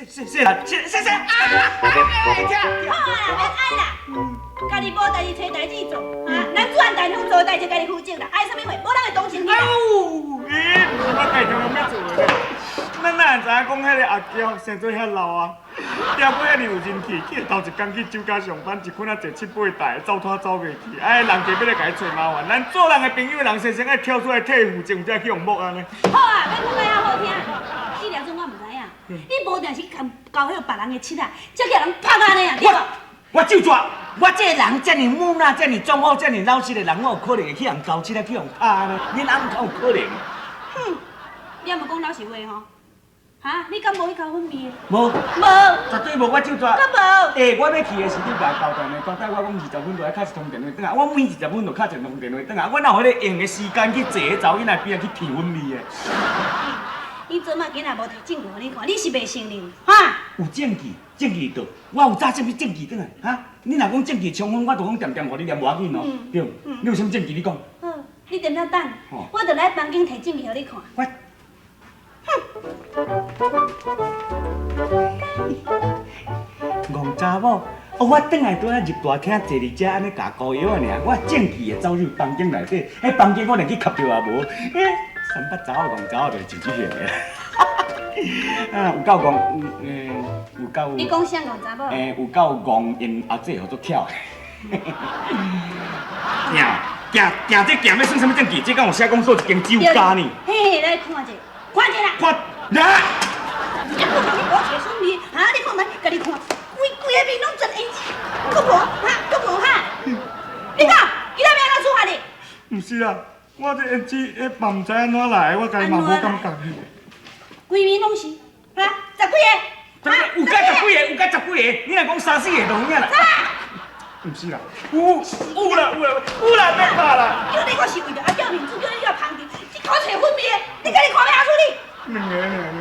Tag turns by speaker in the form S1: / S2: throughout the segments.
S1: 谢谢谢啦，谢谢谢啊！
S2: 好啊，免爱啦，家己無代誌揣代誌做，啊，男子漢大丈夫做代誌家己負責啦，愛啥物話，無人會同情你啦。
S1: 哎呦，欸，毋是我家己欲做的。咱哪會知影講彼个阿嬌生做遐老啊？恬尾遐爾有人氣，去頭一工去酒家上班，一困仔坐七八台，走拖走袂去。哎，人家欲來共伊揣麻煩，咱做人的朋友的人，生生愛跳出來替伊負責，才去予摸按呢。
S2: 好啊，免講甲遐好聽，你兩陣我毋知影，你無定是共交彼个別人的七仔，才共人拍按呢啊，對無？
S3: 我就抓，我這个人遮爾木訥，遮爾忠厚，遮爾老實的人，我有可能會去予人交七仔，去予人拍呢？恁翁敢有可能？
S2: 哼，你也無講老實話吼？哈？你敢無去交粉味的？
S3: 無，
S2: 無，
S3: 絕對無，我就抓。
S2: 敢無？
S3: 欸，我欲去的時，你共我交代呢，交代我講20分就愛敲一通電話轉來，我每20分就敲一通電話轉來，我哪有彼个閒的時間去坐彼查某囡仔邊仔去聞粉味的？
S2: 你昨嘛今仔無提證據予你看，你是袂承認，哈？
S3: 有證據，證據佗，我有紮啥物證據轉來？哈？你若講證據充分，我就講恬恬予你念無要緊哦。對，你有啥物證據？你講。
S2: 好，你踮遐等，我就來房間提證據予你看。
S3: 我。哼！戇查某，哦，我轉來拄仔入大廳坐佇遮按呢咬膏藥爾，我證據會走入房間內底，彼房間我連去磕著也無。欸，三八查某戇查某就是這種的。啊，有夠戇，嗯，有夠。
S2: 你講啥戇查某？
S3: 欸，有夠戇，𪜶阿姐予足巧。
S1: 行行行，這行欲算啥物證據？這敢有寫講說一間酒家呢？
S2: 嘿，來看者，看者啦。
S1: 看，來。
S2: 你無揣粉味，哈？你看覓，共你看，規規个面攏全胭脂，閣無哈？閣無哈？你講，今仔欲按怎處罰你？
S1: 毋是啦，我這胭脂彼嘛毋知按怎來的，我家己嘛無感覺。
S2: 規面攏是，哈？十幾个？
S3: 有夠十幾个，有夠十幾个，你若講三四個就有影啦。
S1: 毋是啦，有有啦有啦有啦，別拍啦！
S2: 叫你我是為著阿嬌面子，叫你叫捧場，這口揣粉味的，你家己看欲按怎處理？
S1: 兩个兩个，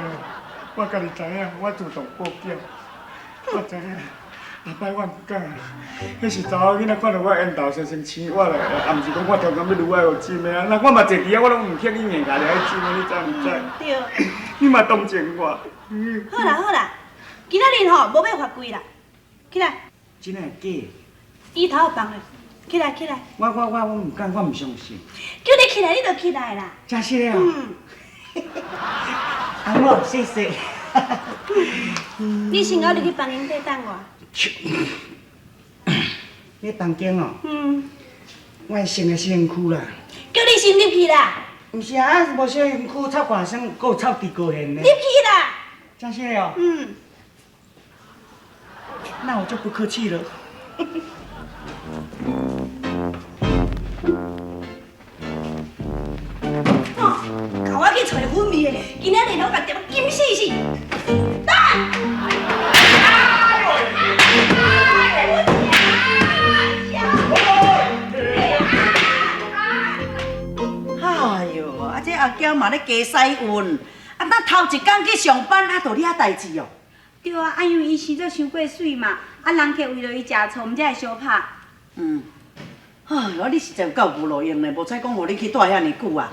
S1: 我家己知影，我主動報警，我知影。後擺我毋敢，彼是查某囡仔看著我緣投生生生我來，也毋是講我專工欲擄愛予針的啊。那我嘛坐佇遐，我攏毋肯伊硬共掠去針的，你知毋知？
S2: 對。
S1: 你嘛同情我。
S2: 好啦好啦，今仔日吼無欲罰跪啦，起來。
S3: 真的假？
S2: 椅頭放咧，起來起來。
S3: 我我我我毋敢，我毋相信。
S2: 叫你起來，你就起來啦。
S3: 真實的哦。嗯。阿母，謝謝。
S2: 你先後入去房間底等我。
S3: 你房間哦？
S2: 嗯。
S3: 我穿的身軀啦。
S2: 叫你先入去啦。
S3: 毋是啊，無小身軀臭看啥，閣有臭豬高興呢。
S2: 入去啦。
S3: 真實的哦。
S2: 嗯。
S3: 那我就不客氣了。
S2: 共我去揣粉味的，今仔日予共恬金死死。打！
S4: 哎喲，啊這阿嬌嘛咧加使運，啊咱頭一工去上班，啊就惹代誌哦。
S5: 對啊，啊因為伊生做傷過媠嘛，啊人客為著伊食醋，才會相拍。
S4: 嗯，哎喲，你實在有夠無路用的，無彩講予你去蹛遐爾久啊！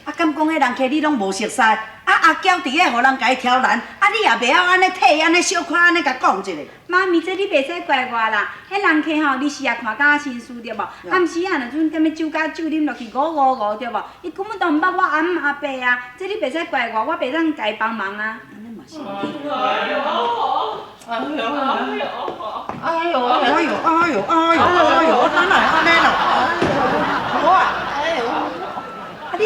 S4: 啊，敢講彼人客你攏無熟似，啊阿嬌佇咧予人共伊刁難，啊你也袂曉按呢替伊按呢小可按呢共講一下。
S5: 媽咪，這你袂使怪我啦，彼人客吼，離時也看甲身事對無？暗時啊，若陣踮咧酒家酒啉落去五五五對無？伊根本都毋捌我阿姆阿伯啊，這你袂使怪我，我袂當共伊幫忙啊。
S4: 哎喲哎喲哎喲哎喲哎喲，哪會按呢啦？好啊！哎喲，啊你，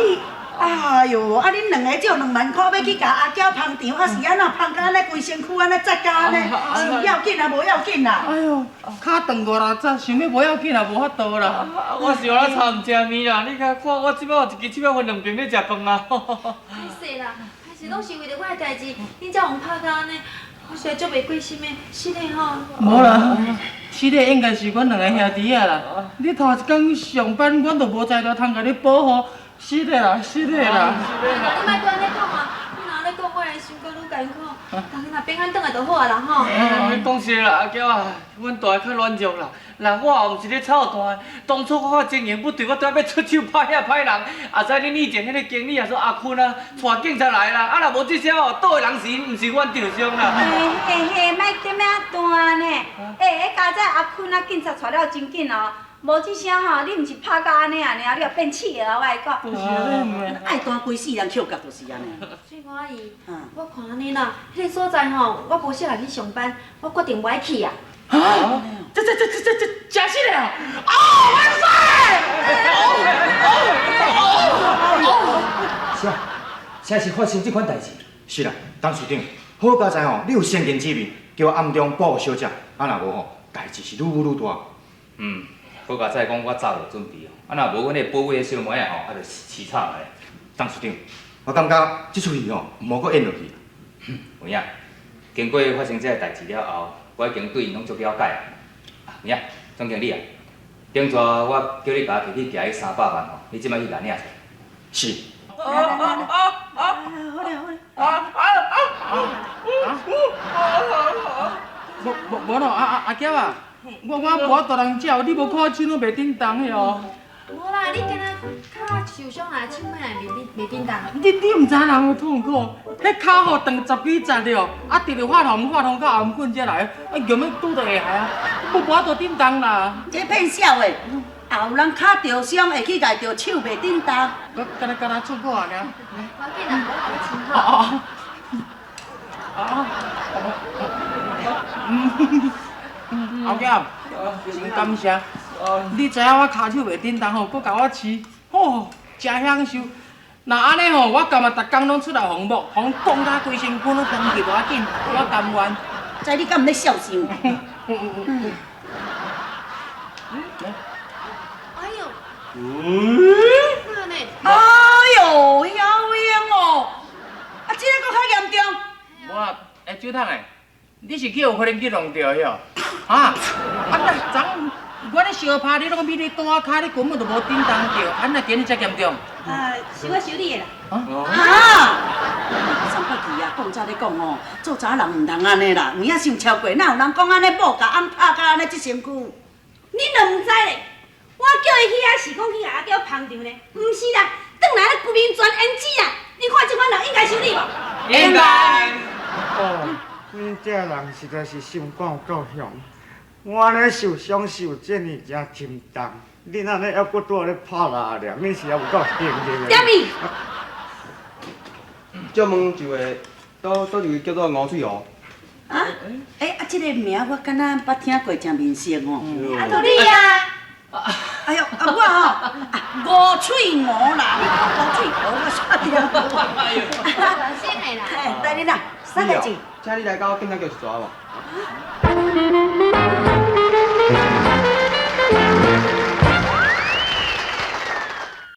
S4: 哎喲，啊恁兩个借2萬箍欲去共阿嬌捧場，啊是按怎捧甲按呢規身軀按呢扎甲按呢？是要緊啊，無要緊啦？
S6: 哎喲，跤斷偌若扎，想欲無要緊啊，無法度啦。
S7: 我是予咱差毋食麵啦，你看看我這擺有一支手仔分兩爿咧食飯啊。
S8: 歹勢啦，歹勢攏是為著我的代誌，恁才予人拍甲按呢，我實在足袂過心的，失禮吼。
S6: 無啦，失禮應該是阮兩個兄弟仔啦。你頭一工上班，阮就無才調通共你保護，失禮啦，失禮啦。
S8: 你莫閣按呢講啊！你若按呢講，我會伤甲愈艰苦，大家若平安转来就好啊啦吼。
S7: 你讲实啦，阿娇啊，阮大个较软弱啦，啦我也毋是咧操蛋，当初我看情形不对，我拄仔欲出手拍遐歹人，也知恁以前彼个经理也说阿坤啊，带警察来啦，啊若无这声哦，倒的人是𪜶，毋是阮受伤啦。
S5: 嘿嘿嘿，莫踮遐弹呢！欸，彼家仔阿坤啊，警察带了真紧哦，无这声吼，你毋是拍甲按呢啊尔，你也变刺啊！我来讲。
S4: 爱弹规世人扣角就是按呢。
S8: 翠花阿姨，我看按呢啦，彼个所在吼，我无适合去上班，我决定无爱去啊。
S6: 啊！这这这这这这真实的啊！哦，万岁！
S3: 啥？啥是发生这款代志？
S9: 是啦，董事长，好佳哉吼，你有先见之明，叫我暗中报小姐，啊若无吼，代志是愈舞愈大。
S10: 嗯，好佳哉讲我早就准备哦，啊若无阮彼个保卫的小妹仔吼，啊就凄惨咧。
S9: 董事长，我感觉这出戏吼，毋好阁演落去。
S10: 有影，经过发生这个代志了后，我已经对𪜶拢足了解啊。有影，总经理啊，顶逝我叫你共我提去寄彼300万吼，你这摆去共领出来。
S9: 是。
S4: 好啦好啦。
S6: 无无无咯，阿阿阿娇啊，我我无法度人照，你无看我手拢袂振动的哦。
S8: 无啦，你敢若跤受伤啊，手摆来袂振动。
S6: 你你毋知人有痛苦，彼跤吼断十几节了，啊，直直发红发红到頷颈才来，啊，强欲拄著下害啊，无法度振动啦。
S4: 这骗痟的，也有人跤著伤会去共著手袂振动。
S6: 我敢若敢若出国尔。
S8: 无要紧啦，我共你穿好。
S6: 哦哦。啊！阿娇，真感谢。你知影我跤手袂振动吼，阁共我饲，吼，真享受。若按呢吼，我甘愿逐工拢出来予摸，予讲甲规身躯拢攻击无要紧，我甘愿。
S4: 知你敢毋咧痟想？
S8: 哎呦！哪呢？
S4: 哎呦，晓英哦，啊，这个阁较严重。
S6: 无啊，欸，周探的，你是去予无人机弄著哟？啊？啊，那昨我咧相拍，你拢比你单跤，你根本就无振动著，啊，哪今日遮严重？
S2: 啊，是我修理的啦。
S4: 啊！三八奇啊，讲早咧讲哦，做查人毋通按呢啦，有影伤超过，哪有人讲按呢某共翁拍甲按呢这身躯？
S2: 你都毋知咧，我叫伊去遐是讲去共阿娇捧场咧，毋是啦，转来咧规面全胭脂啊！你看这款人应该修理无？
S7: 应该。
S1: 哦，恁这人实在是心肝有够凶。我按呢受伤受这尔诚沉重，恁按呢犹阁拄仔咧拍拉凉，恁是犹有够兴的。
S2: 点伊？
S11: 借问一位，佗佗一位叫做吴翠娥。
S4: 啊？欸，啊，这个名我敢若捌听过，真面熟哦。
S2: 啊，就你啊！
S4: 哎呦，啊我吼，啊吴翠娥啦，你讲吴翠娥，我煞听无。
S8: 先的啦。
S4: 嘿，代你啦，啥代志？
S11: 请你来到警察局一逝无？
S4: 啊？